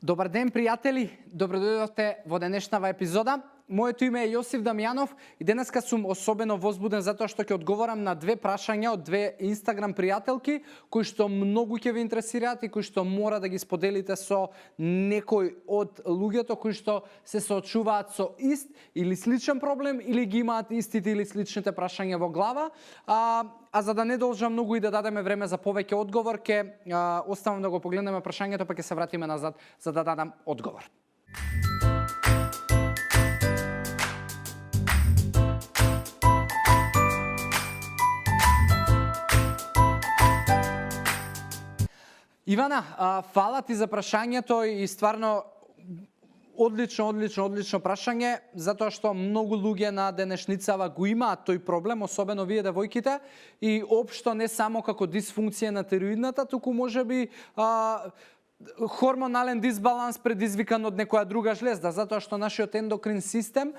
Добар ден, пријатели! Добро дојдовте во денешнава епизода. Моето име е Јосиф Дамјанов и денеска сум особено возбуден затоа што ќе одговорам на две прашања од две Инстаграм пријателки кои што многу ќе ве интересираат и кои што мора да ги споделите со некој од луѓето кои што се соочуваат со ист или сличен проблем или ги имаат истите или сличните прашања во глава. А за да не должам многу и да дадеме време за повеќе одговор, ќе оставам да го погледнеме прашањето, па ќе се вратиме назад за да дадам одговор. Ивана, фала ти за прашањето и стварно одлично прашање, затоа што многу луѓе на денешницава го имаат тој проблем, особено вие девојките, и општо не само како дисфункција на тироидната, туку можеби хормонален дисбаланс предизвикан од некоја друга жлезда, затоа што нашиот ендокрин систем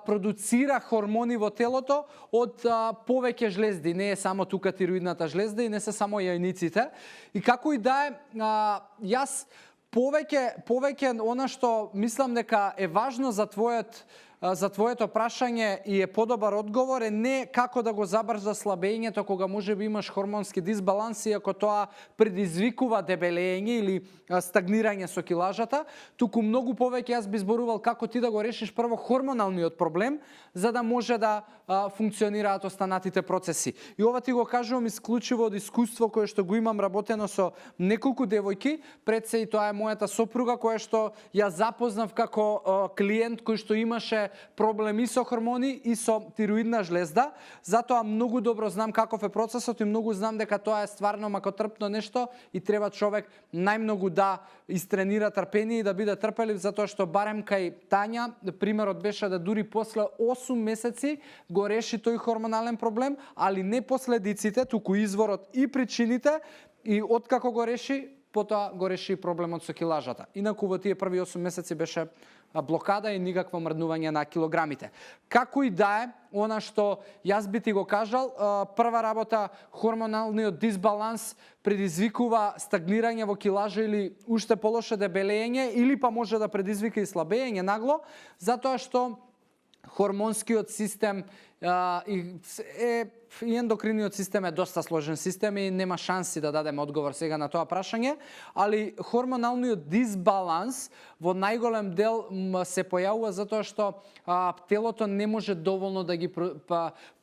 продуцира хормони во телото од повеќе жлезди, не е само тука тироидната жлезда и не се само јајниците. И како и да е, јас повеќе она што мислам дека е важно за твоето прашање и е подобар одговор е не како да го забрза слабењето кога можеби имаш хормонски дисбаланс и ако тоа предизвикува дебелење или стагнирање со килажата, туку многу повеќе јас би зборувал како ти да го решиш прво хормоналниот проблем, за да може да функционираат останатите процеси. И ова ти го кажувам исклучиво од искуство кое што го имам работено со неколку девојки, пред се и тоа е мојата сопруга која што ја запознав како клиент кој што имаше проблеми со хормони и со тироидна жлезда, затоа многу добро знам каков е процесот и многу знам дека тоа е стварно макотрпно нешто и треба човек најмногу да истренира трпение и да биде трпелив, затоа што барем кај Тања примерот беше да дури после 8 месеци го реши тој хормонален проблем, али не последиците, туку изворот и причините, и откако го реши, потоа го реши проблемот со килажата. Инаку во тие први 8 месеци беше блокада и никакво мрднување на килограмите. Како и да е, она што јас би ти го кажал, прва работа, хормоналниот дисбаланс предизвикува стагнирање во килажа или уште полоше дебелење, или па може да предизвика и слабење нагло, затоа што хормонскиот систем и ендокриниот систем е доста сложен систем и нема шанси да дадеме одговор сега на тоа прашање, али хормоналниот дисбаланс во најголем дел се појавува затоа што телото не може доволно да ги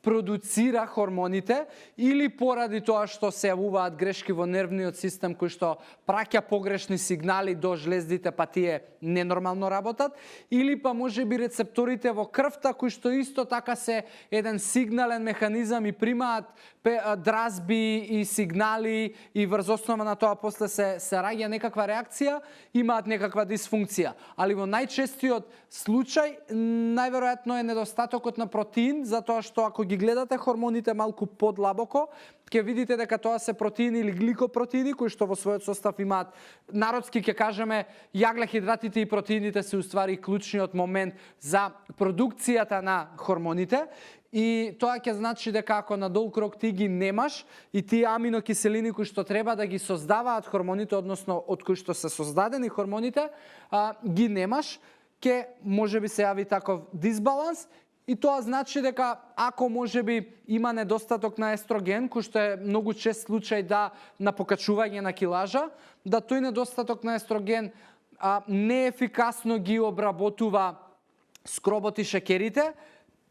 продуцира хормоните или поради тоа што се јавуваат грешки во нервниот систем кој што праќа погрешни сигнали до жлездите па тие ненормално работат, или па можеби рецепторите во крвта кои што исто така се еден сигнален механизам и примаат дразби и сигнали и врз основа на тоа после се раѓа некаква реакција, имаат некаква дисфункција. Али во најчестиот случај најверојатно е недостатокот на протеин, затоа што ако ги гледате хормоните малку подлабоко, ќе видите дека тоа се протеини или гликопротеини кои што во својот состав имаат, народски ќе кажеме, јаглехидратите и протеините се уствари клучниот момент за продукцијата на хормоните. И тоа ќе значи дека ако на долг рок ти ги немаш и тие аминокиселини кои што треба да ги создаваат хормоните, односно од кои што се создадени хормоните, ги немаш, ќе можеби се јави таков дисбаланс. И тоа значи дека ако можеби има недостаток на естроген, кој што е многу чест случај на покачување на килажа, да тој недостаток на естроген неефикасно ги обработува скробот и шекерите,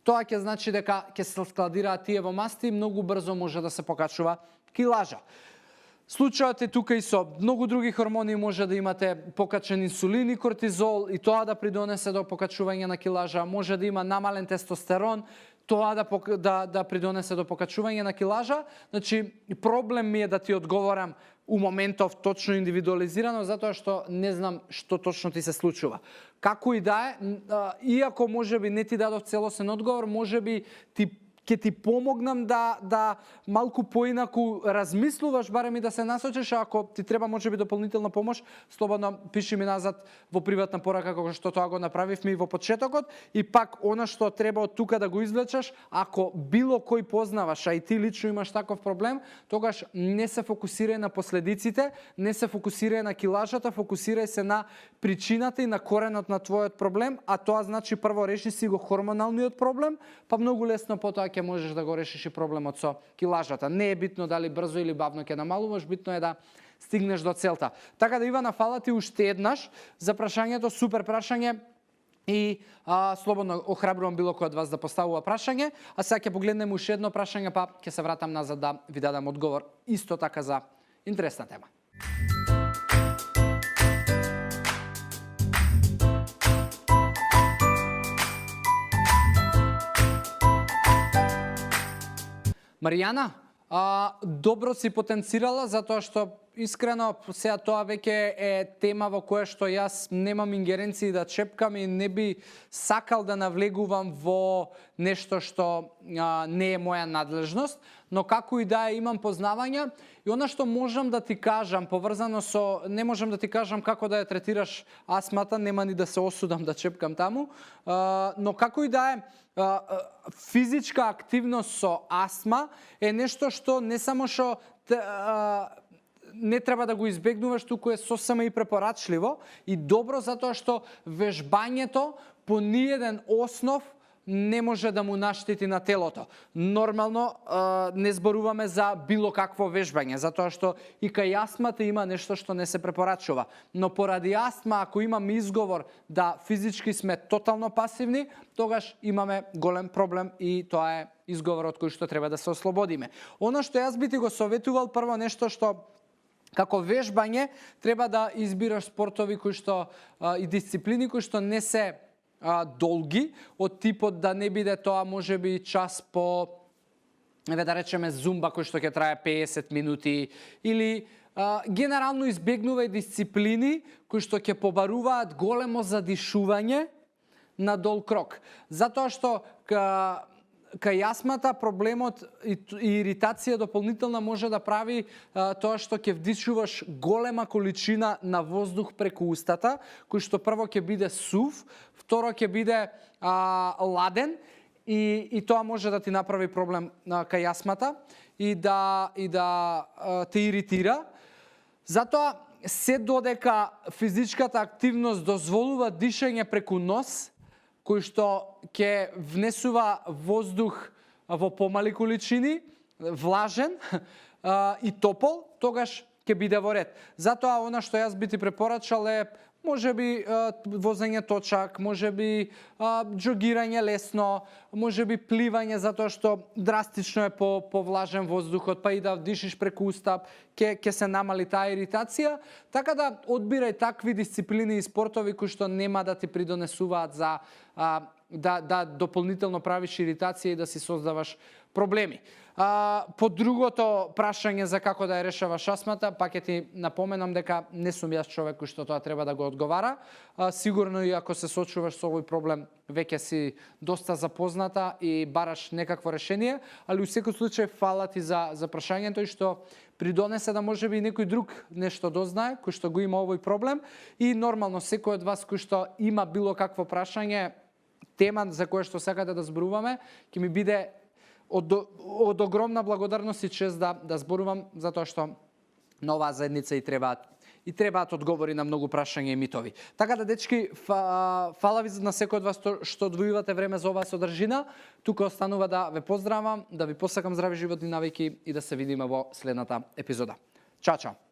тоа ќе значи дека ќе се складираат тие во масти и многу брзо може да се покачува килажа. Случајот е тука и со многу други хормони, може да имате покачен инсулин и кортизол и тоа да придонесе до покачување на килажа, може да има намален тестостерон, тоа да придонесе до покачување на килажа. Значи, проблем ми е да ти одговорам у моментов точно индивидуализирано, затоа што не знам што точно ти се случува. Како и да е, иако можеби не ти дадов целосен одговор, можеби ти ќе ти помогнам да малку поинаку размислуваш, барем и да се насочиш, ако ти треба можеби дополнителна помош, слободно пиши ми назад во приватна порака како што тоа го направивме и во почетокот, и пак она што треба од тука да го извлечеш, ако било кој познаваш, а и ти лично имаш таков проблем, тогаш не се фокусирај на последиците, не се фокусирај на килажата, фокусирај се на причината и на коренот на твојот проблем, а тоа значи прво реши си го хормоналниот проблем, па многу лесно потоа ќе можеш да го решиш и проблемот со килажата. Не е битно дали брзо или бавно ќе намалуваш, битно е да стигнеш до целта. Така да, Ивана, фала ти уште еднаш за прашањето, супер прашање. И слободно охрабрувам било кој од вас да поставува прашање, а сега ќе погледнеме уште едно прашање, па ќе се вратам назад да ви дадам одговор исто така за интересна тема. Маријана, добро си потенцирала, затоа што искрено сега тоа веќе е тема во која што јас немам ингеренции да чепкам и не би сакал да навлегувам во нешто што не е моја надлежност, но како и да е, имам познавања и она што можам да ти кажам поврзано со, не можам да ти кажам како да ја третираш астмата, нема ни да се осудам да чепкам таму, но како и да е, физичка активност со астма е нешто што не само што не треба да го избегнуваш, туку е сосема и препорачливо и добро, затоа што вежбањето по ниеден основ не може да му наштети на телото. Нормално не зборуваме за било какво вежбање, затоа што и кај астмата има нешто што не се препорачува. Но поради астма, ако имаме изговор да физички сме тотално пасивни, тогаш имаме голем проблем и тоа е изговорот кој што треба да се ослободиме. Оно што јас би ти го советувал, прво нешто што како вежбање треба да избираш спортови кои што и дисциплини кои што не се долги, од типот да не биде тоа можеби час по, да речеме, зумба кој што ќе трае 50 минути, или генерално избегнувај дисциплини кои што ќе побаруваат големо задишување на дол крок. Затоа што кај астмата проблемот и иритација дополнителна може да прави тоа што ќе вдишуваш голема количина на воздух преку устата, кој што прво ќе биде сув, второ ќе биде ладен и тоа може да ти направи проблем кај астмата и да те иритира. Затоа се додека физичката активност дозволува дишење преку нос, кој што ќе внесува воздух во помали количини, влажен и топол, тогаш ќе биде во ред. Затоа она што јас би ти препорачал е можеби возење точак, можеби џогирање лесно, можеби пливање затоа што драстично е повлажен воздухот, па и да дишиш преку уста, ќе се намали таа иритација. Така да одбирај такви дисциплини и спортови кои што нема да ти придонесуваат за да дополнително правиш иритација и да си создаваш проблеми. По другото прашање за како да ја решаваш астмата, пак ќе ти напоменам дека не сум јас човек кој што тоа треба да го одговара. Сигурно и ако се сочуваш со овој проблем, веќе си доста запозната и бараш некакво решение, али у секој случај фала ти за прашањето и што придонесе да можеби некој друг нешто дознае, кој што го има овој проблем и нормално секој од вас кој што има било какво прашање, тема за која што сакате да зборуваме, ќе ми биде од огромна благодарност и чест да зборувам, затоа што на оваа заедница и требаат одговори на многу прашања и митови. Така да, дечки, фала ви на секој од вас што одвојувате време за оваа содржина. Тука останува да ве поздравам, да ви посакам здрави животни навики и да се видиме во следната епизода. Чао, чао!